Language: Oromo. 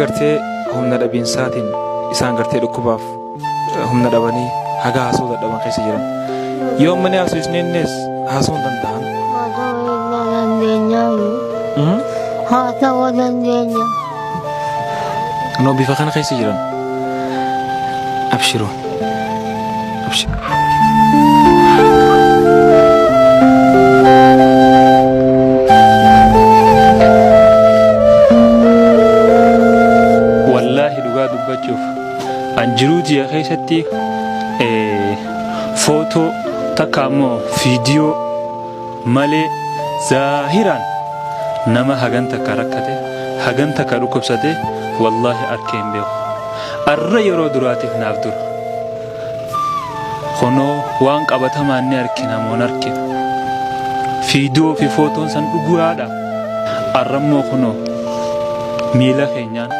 Gartee humna dhabiinsaatiin isaan gartee dhukkubaaf humna dhabanii haga haasa'uu dadhaban keessa jiran. Yoo amma ni haasofisneennes haasa'uu hin danda'an. Haasa'uu dandeenya. Haasa'uu dandeenya. No bifa kana keessa jiran. Abshiruu. Abshiruu. Wallaahi dhugaa dubbachuuf an jiruu tiyya keessatti footoo takka ammoo fiidiyoo malee zaahiraan nama hagan takka rakkate hagan takka dhukkubsate wallaahi arkee hin beeku. Arra yeroo duraatiif naaf dura. Kunoo waan qabatamaan ni arkina moo hin arkinu. Fiidiyoo fi footoon san dhugaadha. Arrammoo kunoo miila keenyaan.